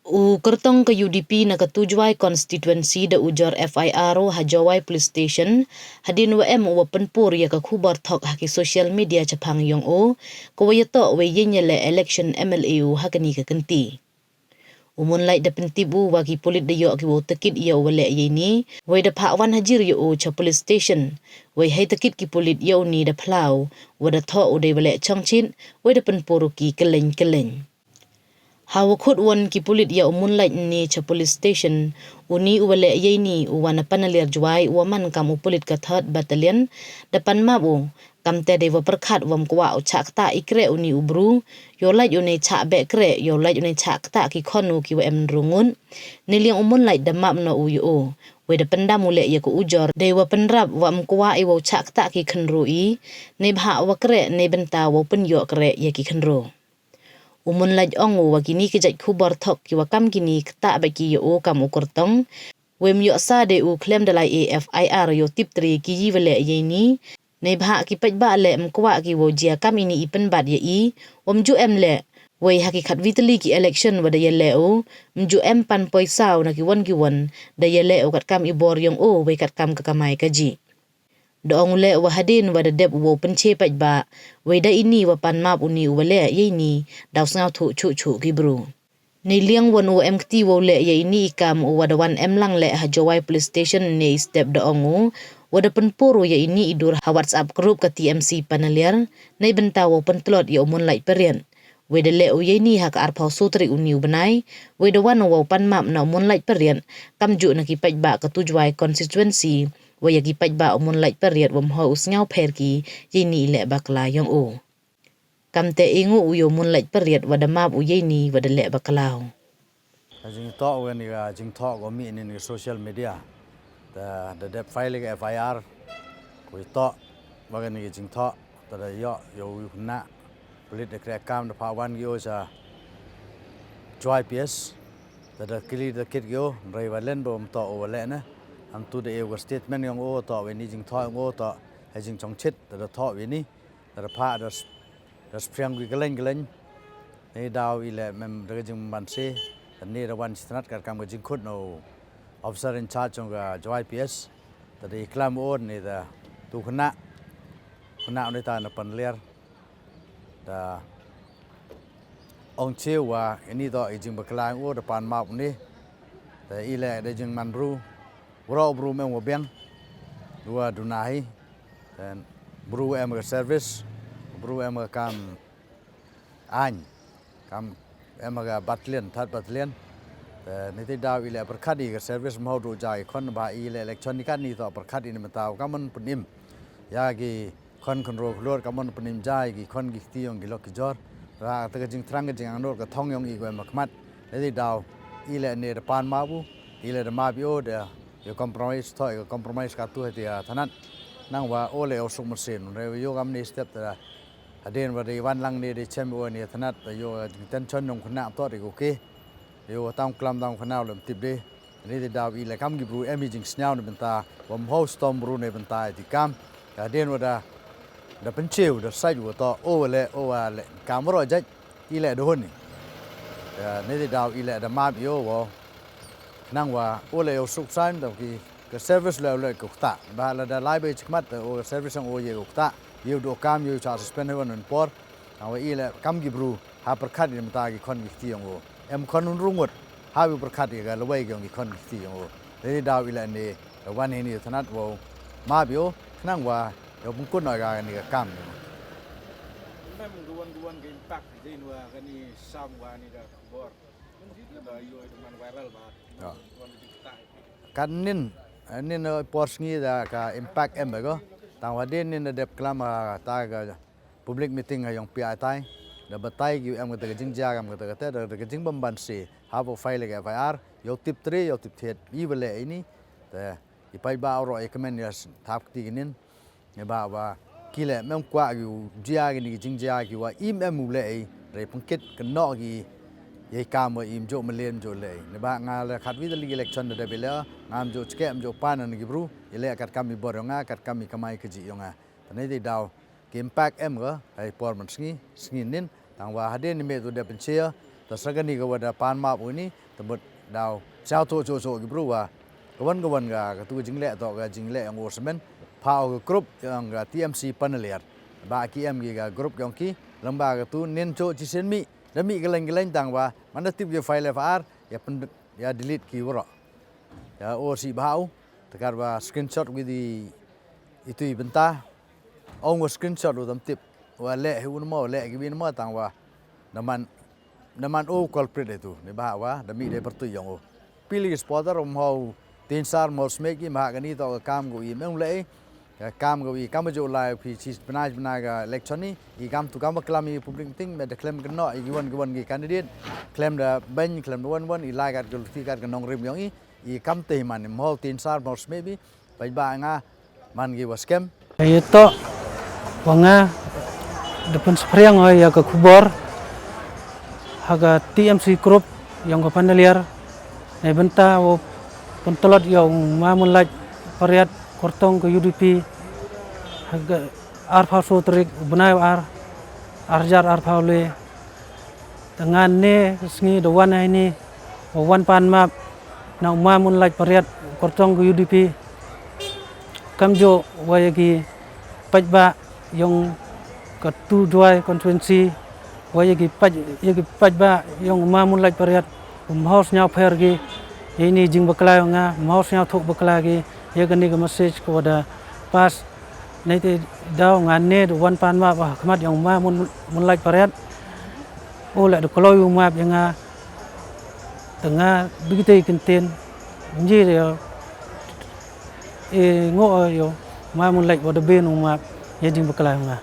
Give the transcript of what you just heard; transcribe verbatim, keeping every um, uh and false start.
U kyrtong ka U D P na ka Tujwai constituency da ujor F I R o ha Jowai Police Station, hadien wa em u wa pynpur ya ka khubor thok ha ki social media chaphang yong o, ka wa ya toh wei yeng ya le election M L A u ha kani ka kynti. U Moonlight da pyntip u wa ki pulit da yoh ki wow takit ya u wa leh ya ini, wei da phah wan hajir ya u cha police station, wei hei takit ki pulit ya u ni da phlaw, wa da thoh u dei wa leh chongchit, wei da pynpur u ki kyllein kyllein. Ha wa khut wan ki pulit ya u Moonlight ni cha police station, u ni u wa leh ya ini u wa na Panaliar Jowai u wa man kam u pulit ka third battalion, da pan map u, kam te dei wa pyrkhat wam kwah u chah kta i kreh u ni u bru, yow lait u ni chah beh kreh, yow lait u ni chah kta ki khon u ki wa em rungut. Ni liang u Moonlight da map na u ya u, wei da pyndam u leh ya ka ujor, dei wa pynrap wam kwah i wow chah kta ki khynru i, ni bha wa kreh, ni bynta wow pynyoh kreh ya ki khynru. U Moonlight ong u wa kini ki jait khubor thok ki wa kam kini kta bait ki ya u kam u kyrtong. Wei ym yoh sa de u khlem da lai e F I R yow tip tri ki yi wa leh ya ini. Ni bha ki paidbah leh ym kwah ki wow jia kam ini i pynbat ya i, wam ju em leh. Wei ha ki khatwi tylli ki election wa da ya leh u, ym ju em pan poisa u na ki wan ki wan, da ya leh u kat kam i bor yong u, wei kat kam ka kamai ka ji. Da ong u leh wa hadien wa da dep u wow pynche paidbah, wei da ini wa pan map u ni u wa leh ya ini, daw sngewthuh chuh chuh ki bru. Ni liang wan u em kti wow leh ya ini i kam u wa da wan em lang leh ha Jowai Police Station ni i step da ong u, wa da pynpur u ya ini i dur ha WhatsApp group ka T M C Panaliar, ni bynta wow pyntlot ya u Moonlight Pariat. Wei da leh u ya ini ha ka arphaw sutri u ni u bnai, wei da wan u wow pan map na u Moonlight Pariat, kam ju na ki paidbah ka Tujwai constituency, wei ya ki paidbah u Moonlight Pariat wam hoi u sngewpher ki ya ini i leh bakla yong u. Kam te i ngu u yow Moonlight Pariat wa da map u ya ini wa da leh bakla u. Ka jingtoh wa ni ka jingtoh ko mi ni ni social media. Da, da dep file ka F I R. Ko i toh wa ka ni ka jingtoh. Da da yoh, yow u na. Pulit da kreh kam da phah wan ki o cha Jowai P S. Da da kili da kit ki o, rei wa len ba um toh o wa leh ne. Am tu da e u ka statement yong o toh wa ni jingtoh yong o toh. Hei jingchongchit, da da thoh wa ni. Da phah da, da spriang ki kyllein kyllein. Ni daw i leh mem da ka jingbanse. Da ni da wan chitnat kat kam ka jingkhut na u officer in charge yong ka Jowai P S. Da da i klam o ni da tu khana. Khana ni ta na Panaliar. Da ong che wa ini toh i jingbakla yong o da pan map ni. Da i leh da jingman bru. Bru bru em wa biang. Dua duna hi. Then bru em ka service. Bru em ka kam ain. Kam em ka battalion, third battalion. Then ni ti daw i leh pyrkhat i ka service mo du ja i khon ba i leh election ni kat ni toh pyrkhat i ni mynta kam man pynim. Ya ki khon khynru khlur kam man pynim ja i ki khon ki kti yong ki lok ki jor. Ra ta ka jingthrang ka jingangnud ka thong yong i ko em khmat. Ni ti daw i leh ni da pan map u, i leh da map i o da. Yow compromise toh, yow compromise ka tu hati ya thanat. Nang wa o leh yow suk mersin, re yow kam ni step ta. Hadien wa di wan lang ni di chem wa ni thanat, yow tension nong khana toh di ko ke. Yow tang klam tang khana lem tip di. Ni ti daw i leh kam ki bru em i jingsnyaw ni bynta, wam hoi stom bru ni bynta i ti kam. Hadien wa da, da pynchiew, da sait wa toh, o wa leh, o wa leh, kam ro jait. I leh da hun ni. Ya, ni ti daw i leh da map i o wa. Nang wa, o leh yow suk sain, da ki, ka service leh, leh ko kta. Ba la da lai ba i chikmat, o service ang o ye ko kta. Yow do kam, yow cha suspend hei wan por. Nang wa i leh kam ki bru, ha pyrkhat i mynta ki khon ki kti yong o. Em khon un rungut, ha yow pyrkhat i ka lawai ki yong ki khon ki kti yong o. Ni ti daw i leh ni, da wan hi ni thanat wa, map i o, nang wa, yow pynkhun na ka ni ka kam. Mem duwan duwan ka impact din wa ka ni sam wa ni ka khubor. Ka da yoh da man viral ba. Ya. Duwan di kita. Kan nin, nin, eh, por sngi da ka impact em ba ko. Tang wa din nin da dep klam, ah, ta ka public meeting ha yong P I tai. Da batai ki em ka ta ka jingjia kam ka ta ka ta, da ka jingbymbanse. Ha bo file ka F I R, yow tip tri, yow tip thied, i wa leh ini. Te, i paidbah ro i kmen ya thap kti ki nin. Ni ba wa ki leh mem kwah ki u jia ki ni ki jingjia ki wa im em u leh i, re pynkit ka noh ki, yei kam wa im jo malen jo leh i. Ni ba nga leh khatwi da li election da da bi leh, ngam jo chke em jo pan ni ki bru, i leh kat kam i bor yong nga, kat kam i kamai ka ji yong nga. Tani ti daw, ki impact em ka, hei por man sngi, sngi nin, tang wa hadien ni me tu da pynchia, Te sa kani ka wa da pan map u ini, te mut daw sñiawthooh chooh chooh ki bru wa ka wan ka wan ka, katu ka jingleh toh ka jingleh yong u samen, pha u ka group yong ka T M C Panaliar. Ba ki em ki ka group yong ki, lang ba katu nin chooh chisien mih, da mih ka lain ka lain tang wa man da tip ki file F I R, ya pyn, ya delete ki waroh. Ya o si bha u, te kar wa screenshot wi di itu i bynta. Ong wa screenshot u tam tip wa leh hi u namo, leh ki wi namo, tang wa da man, da man o culprit itu, ni bha wa da mih de pyrtuit yong u. Pili ki supporter um hau tin sar mol smek ki, ma kani toh ka kam ko i mem leh i. Ka kam ko i kam jo lai phi chi bnai bnai ka election ni, i kam tu kam wa klam i public meeting, me da klem kynnoh i ki wan ki wan ki candidate, klem da beiñ, klem da wan wan, i lai kat ka luti kat ka nongrim yong i, i kam te man i mhol tin sar mol smek bi, paidbah nga man ki wa skhem. Ito wa nga da pynsaphriang o ya ka khubor ha ka T M C group yong ka Panaliar, neibynta wa pyntlot ya u Ma Moonlight Pariat, kyrtong ka U D P, ha ka arphaw soo tarik u bnai wa ar, ar hajar arphaw le. Te nga ne sngi da wan ha ini wa wan pan map na u Ma Moonlight Pariat, kyrtong ka U D P. Kamjooh wa ya ki paidbah yong katu Jowai constituency, wa ya ki paid, ya ki paidbah yong u Ma Moonlight Pariat, um hau sñiaw pher ki ya ini jingbakla yong nga, um hau sñiawthooh bakla ki ya kani ka message ko wa da pass. Neite daw nga ne da wan pan map wa khmat yong u Ma Moon, Moonlight Pariat. O leh da kloi u map ya nga. Te nga bigitei kyntien, nji de yo, e ngo yo, Ma Moonlight wa da beiñ u map ya jingbakla yong nga.